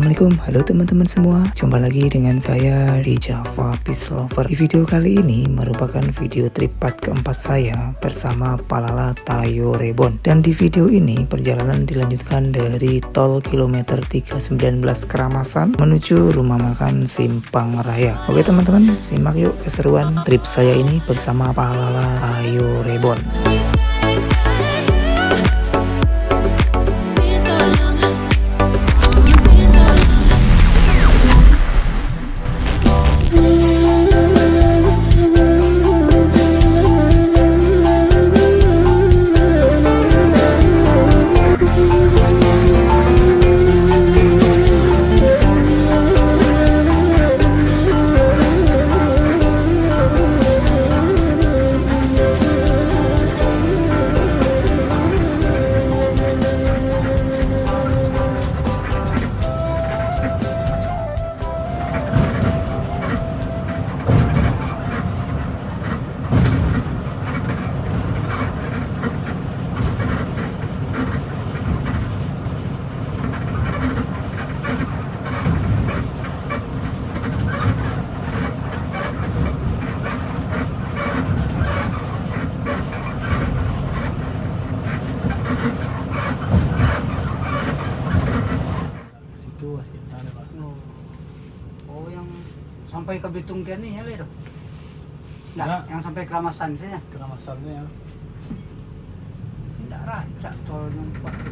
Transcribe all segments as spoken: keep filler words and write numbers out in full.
Assalamualaikum, halo teman-teman semua. Jumpa lagi dengan saya, Rijal Peace Lover. Di video kali ini merupakan video trip part keempat saya bersama Palala Tayo Reborn. Dan di video ini perjalanan dilanjutkan dari tol kilometer tiga sembilan belas Keramasan menuju rumah makan Simpang Raya. Oke teman-teman, simak yuk keseruan trip saya ini bersama Palala Tayo Reborn. Situ sekitar, Pak. Oh. Oh, yang sampai ka Belitung kian ni, ya, le, tu? Ndak, ndak. Yang sampai Keramasan saja. Keramasan saja. Ndak rancak tol nampak tu.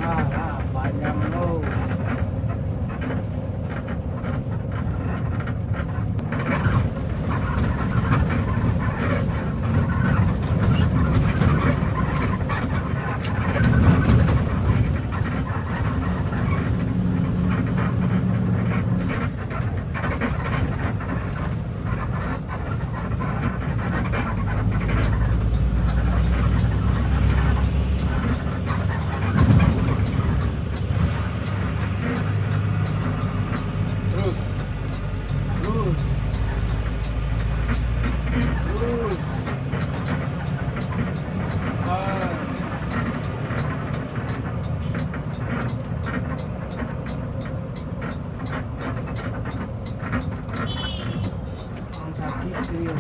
Alah, panjang tu. Terus. Terus. Terus. Ah. Ang sakik tu, yo.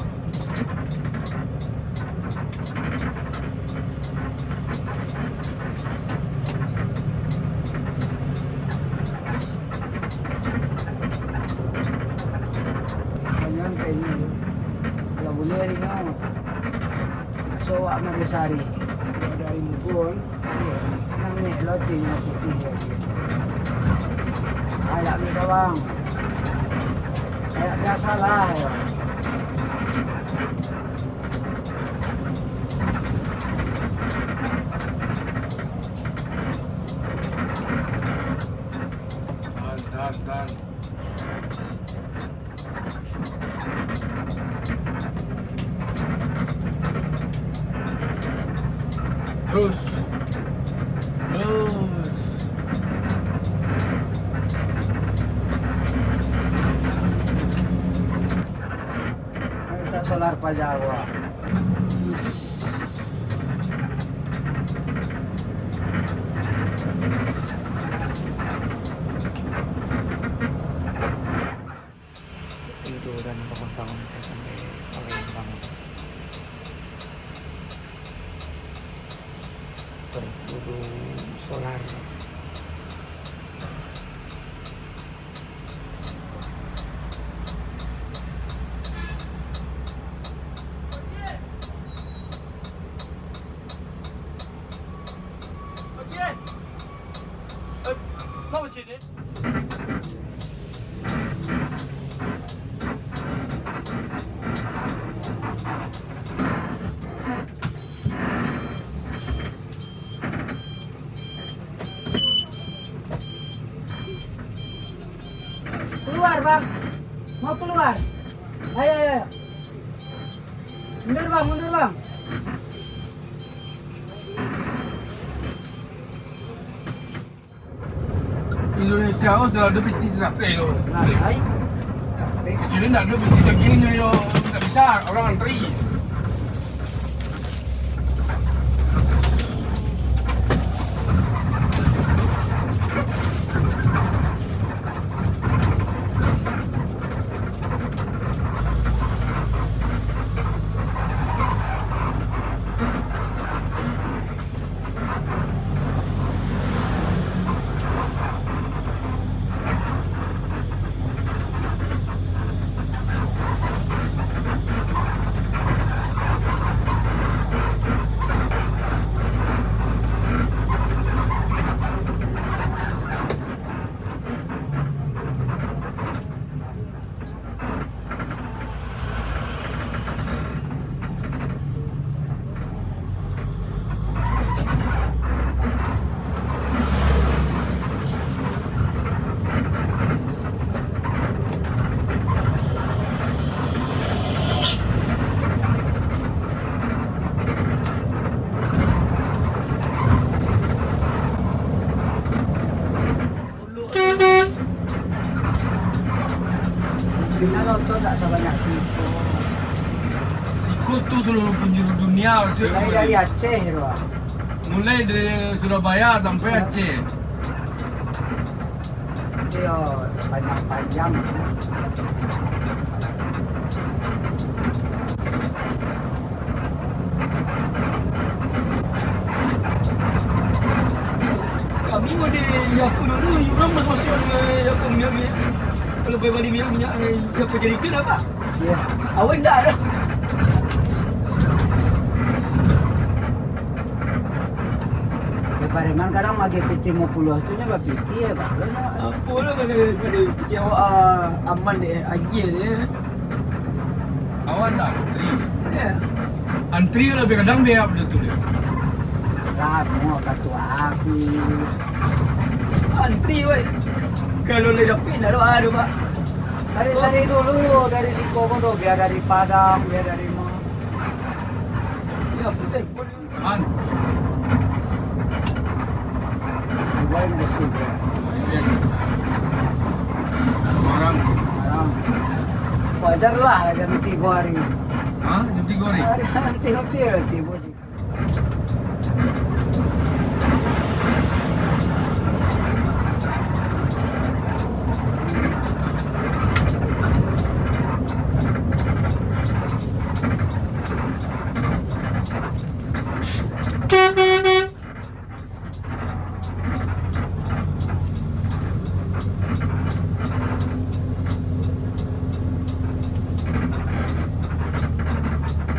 Panjang kainyo tu. Kalau buliah ringan. Maso awak Madasari. Dari Mugon. Nangih lotinyo putih tadi. Kayak ni, kawan. Kayak biasalah, yo. Terus. Terus. Minta solar pajawa. Tidur dan bangun-bangun sampai Palembang. Berburu solar. Keluar, Bang. Mau keluar. Ayo, ayo, ayo. Mundur, Bang, mundur, Bang. Indonesia ko selalu ado piti seratus lo. Nah, ai. Capek. Jadi ndak ado piti daging nyo, yo, ndak bisa, orang antri. Cina nonton ndak sabanyak siko. Siko tu seluruh penjuru dunia, maksudnya. Mulai dari Aceh tu, ah. Mulai dari Surabaya sampai Aceh. Iyo, panjang-panjang. Kami mode Yakult dulu, urang masuak-masuak Yakult minyak, minyak. Kalau boleh bali minyak, minyak, eh, Yakult jerrycan apo? Iyo. Awak indak doh. Yo, pareman kadang magiah piti limo puluah tu nyo bapikia, yo, batua nyo. Apo lah, pada, pada piti awak, ah, aman deh, agiah deh. Awak ndak antri? Yo. Antri labiah kadang biaya pado tu deh. Lamo katua abih. Antri, wai. Kalau lai dapek, ndak ado, ado, Pak. Cari-cari dulu dari siko ko tu, bia dari Padang, bia dari ma. Yo, betul. Man. Ibrahim Yasin. Semarang. Semarang. Wajar lah jam tigo hari. Hah? Jam tigo hari? Hari nanti hotel tibo.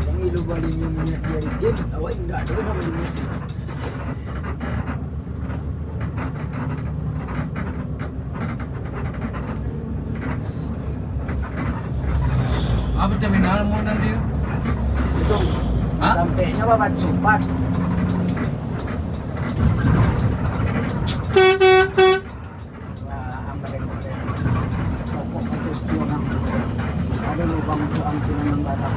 Kami lu bali minyak di hari game, awak indak tahu nama minyak. Apo terminal mau nanti? Itu. Hah? Sampainya Bapak Supat. Wah, ang bareng-bareng. Pokok kutus pulang. Ada lubang tu ang kena manggalang.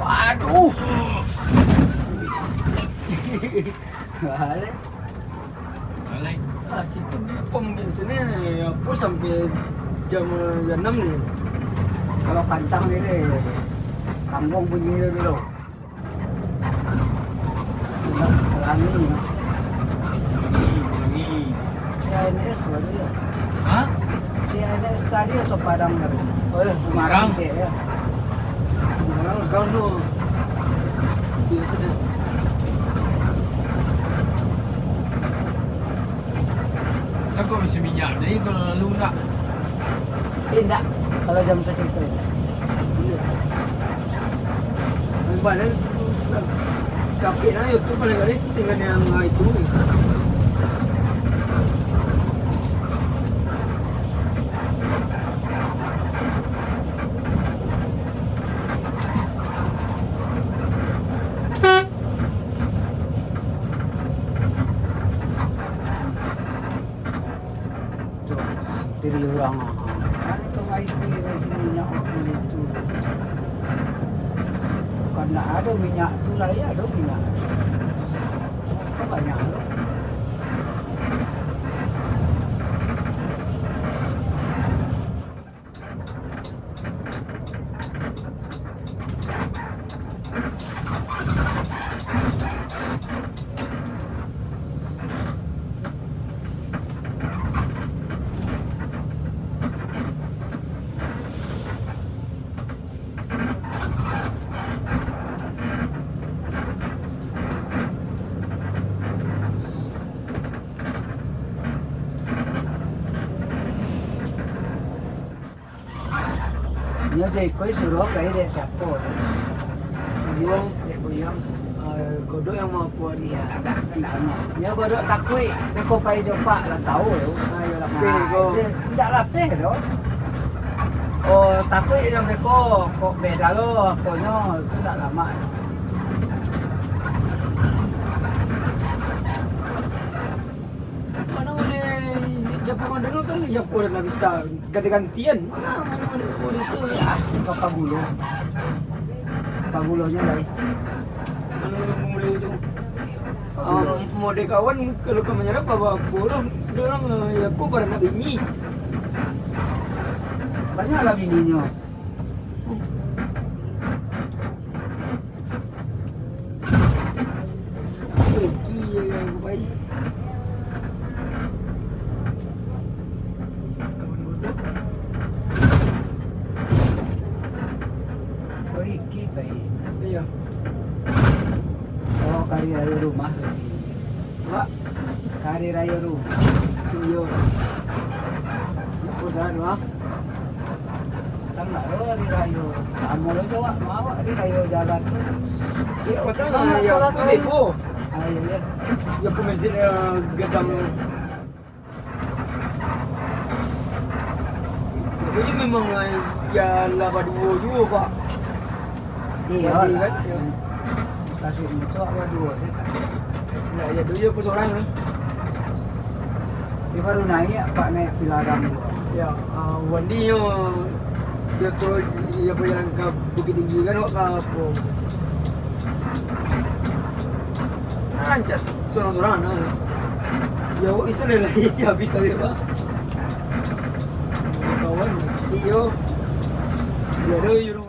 Waduh. Pukul sampai jam, jam enam ni. Kalau kancang ni, deh, tangguang bunyi dia dulu. Pelangi. Pelangi. C N S baru ya? Hah? C N S tadi atau Padang tadi? Oh, ya, Padang. Cek ya. Padang, kau tu. Biasa dah. Takut mesti minyak tadi kalau lalu nak. Eh, indak. Kalau jam sakiko. Iya. Balik kapek lah, YouTube paling kali setengah yang itu. Tu, tiri urang. Ado tu, baik tu, di sini minyak waktu itu. Bukan ndak ado minyak tu lah, ya ado minyak. Kan banyak tu. Nyo Jeko suruah pai dek siapo tu? Buyuang. Dek Buyuang. Ah, Godok yang mau puan. Iya, ndak, ndak, ndak. Nyo Godok takuik, beko pai jo Pak lah tau tu. Ah, iyo, lapeh ko. Ndak lapeh tu. Oh, takuik nyo beko, kok beda lo aponyo, tu ndak lamak. Mano uleh, ya, pamain dulu kan, ya, pun lah bisa ganti-gantian. Mano, mano, mano, mano itu, ah, Papa Gulo. Papa Gulonyo lain. Mano, mano, mano itu. Papa Gulo. Ah, mode kawan, kalau ka manyarap, apa-apa lah. Dia orang, eh, ya, aku baranak bini. Banyaklah bininyo. Rugi je kan, baik. Kawan bodoh. Rugi, baik. Iya. Oh, kari raya rumah, Rugi. Mak. Hari Raya tu. Iyo. Nak usaha tu, ah. Kan baru Hari Raya. Samo lo jo awak, mau Hari Raya jalan tu. Iyo, betul. Mak, ya, solat tu dulu. Beko. Ah, iyo, iyo. Ya, ke masjid, eh, Gadang tu. Iyo. Jadi memang, eh, ya lah baduo juo, Pak. Iyo lah. Mandi kan, iyo. Kasih itu awak baduo se kan. Nah, iyo tu je, aku sorang lah. Dia baru naik, Pak, naik pilarang tu. Ya, ah, mandi yo, dia turun, dia berjalan ke Bukittinggi kan, awak ke apa? Rancak sorang-sorang nah. Ya, awak bisa lah, habis tadi, Pak. Kawan, iyo. Iyo, ada, iyo.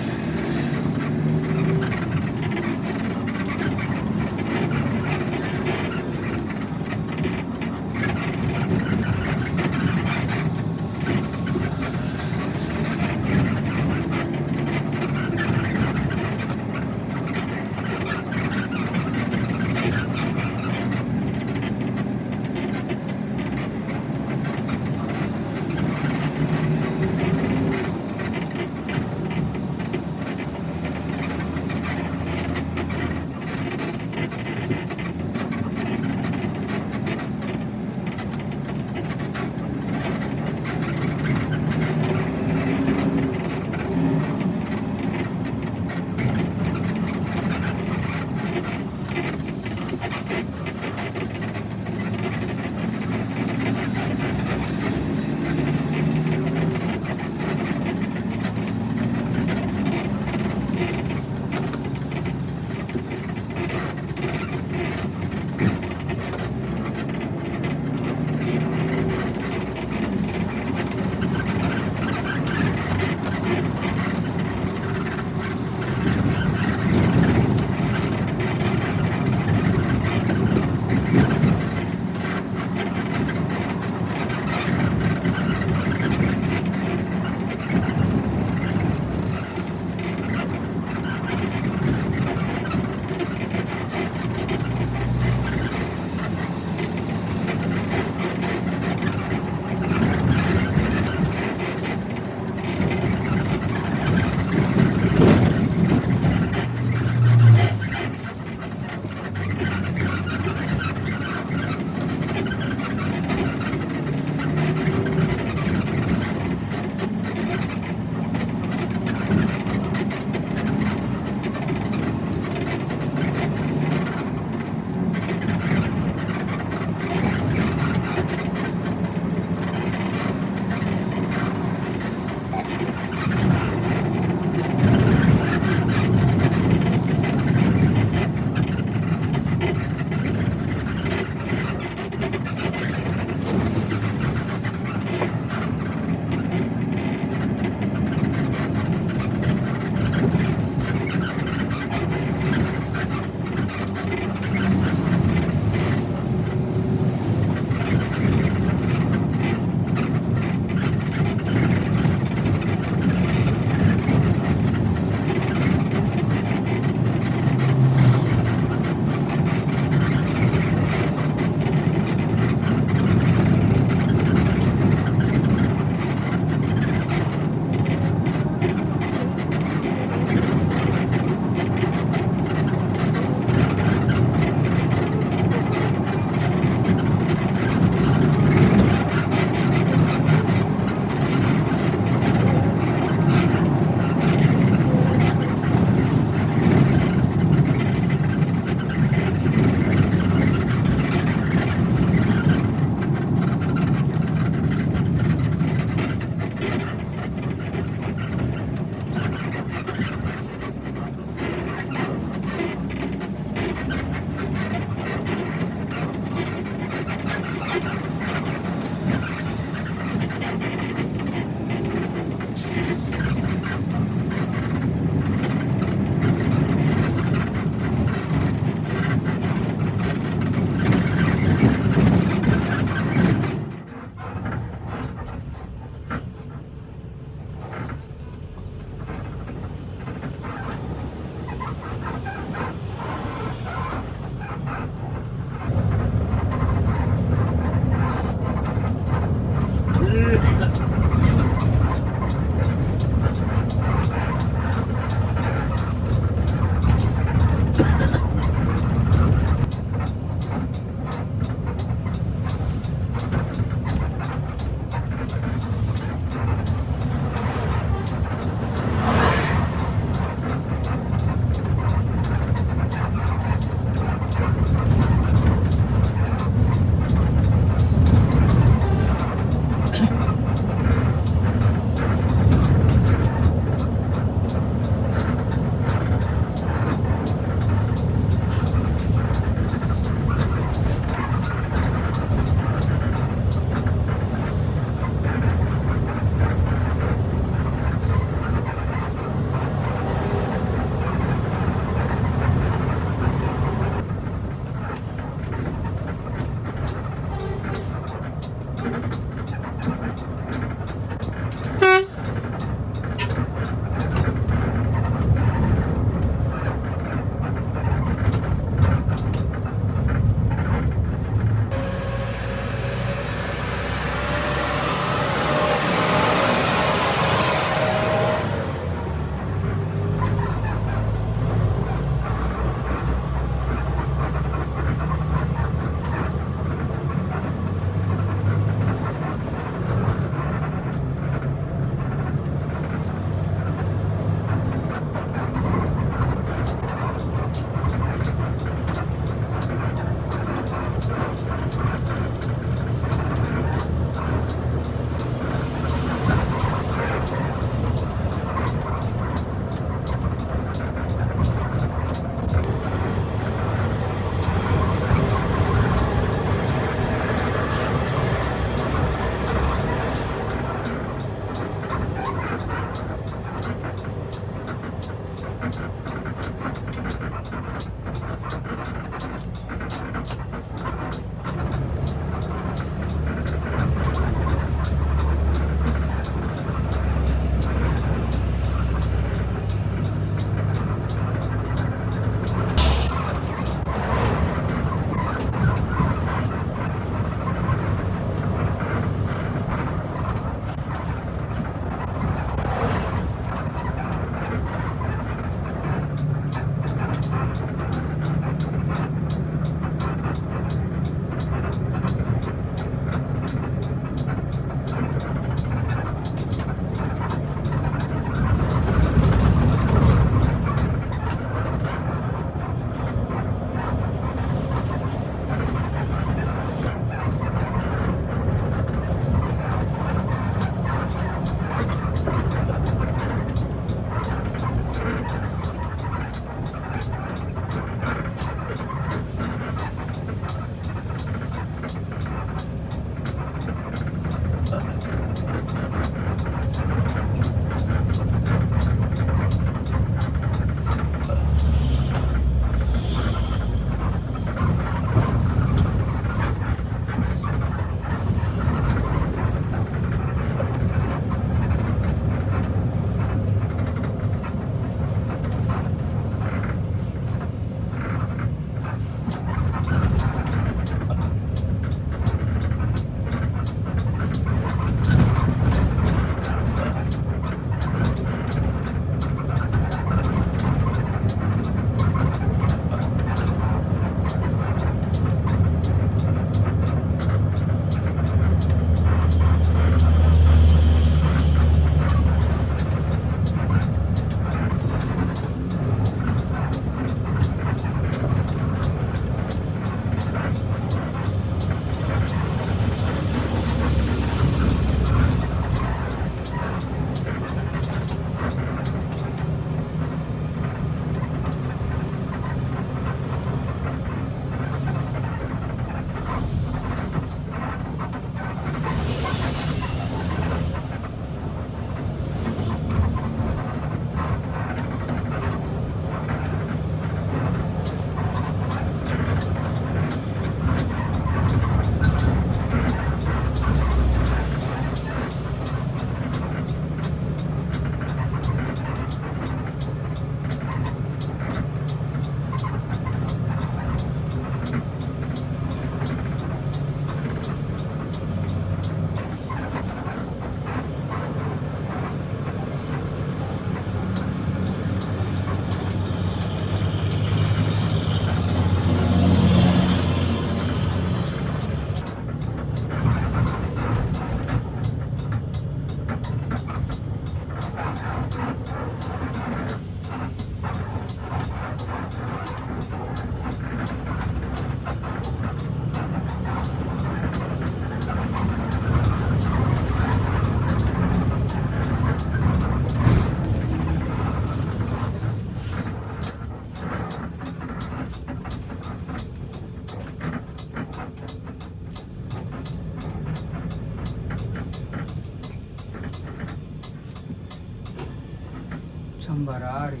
Gambar hari.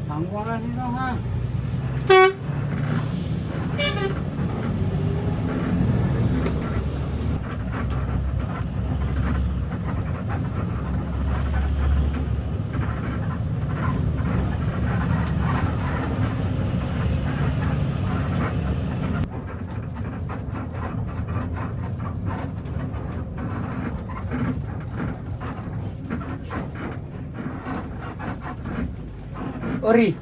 Tangguanglah situ, ha. Ori.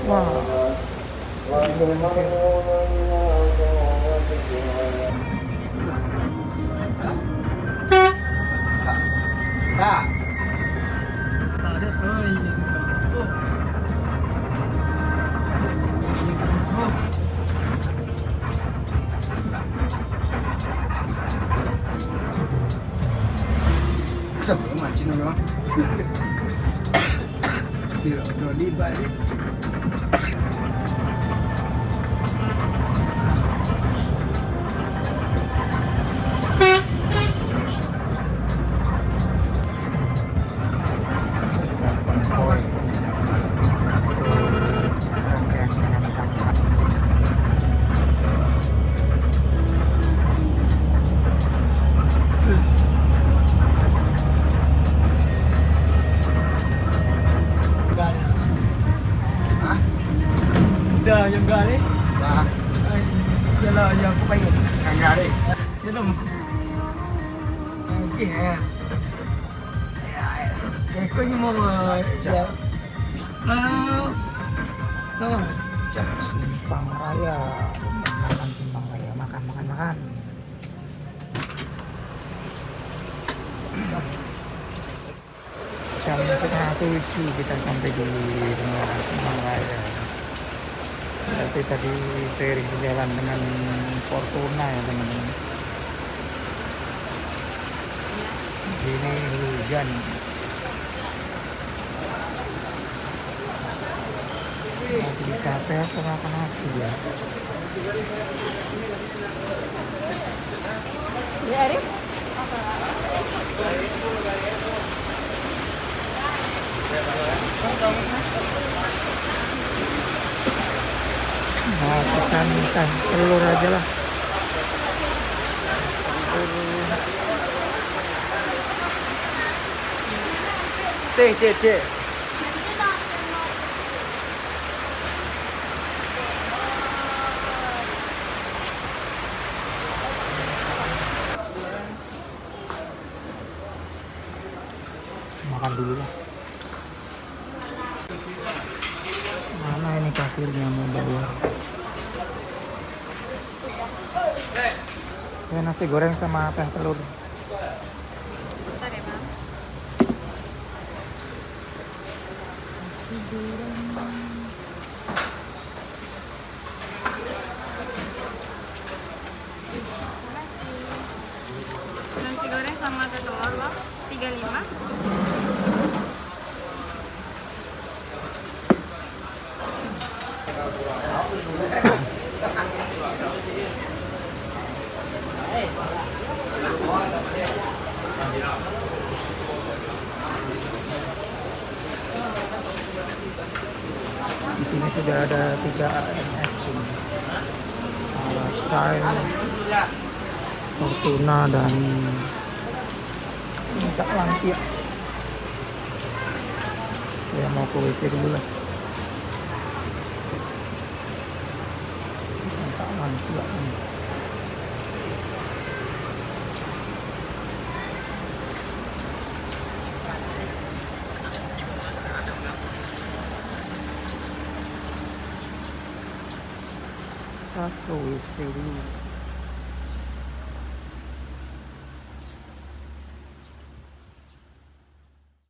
Wah. Sebelum mancing dulu. Tidak, udah dibalik. Hah? Dah, yang enggak ni? Bah. Yalah, yang aku payah. Yang enggak ni? Yalah. Okey, ya. Ya, ya. Ya, kau ni mau, ya. Mau. Mau. Simpang Raya. Makan Simpang Raya. Makan, makan, makan. Jam setengah tujuh kita sampai di rumah Bang Raya. Tapi tadi seiring berjalan dengan Fortuner ya, teman-teman. Ini hujan. Mau beli sate apa makan nasi ya? Iya, Arif. Nah, pesan ikan telur aja lah. Cek, cek, cek. Makan dulu lah. Mana ini kasirnya mau bawa? Ya, nasi goreng sama teh telur. Bentar ya, Bang. Nasi goreng. Nasi goreng sama teh telur, Bang. Tiga lima. Di sini sudah ada tiga A M S ini. Ada Chai, Fortuner, dan mintak langkiak. Ya, mau ke W C dulu lah. Mintak langkiak ini. Aku isi dulu.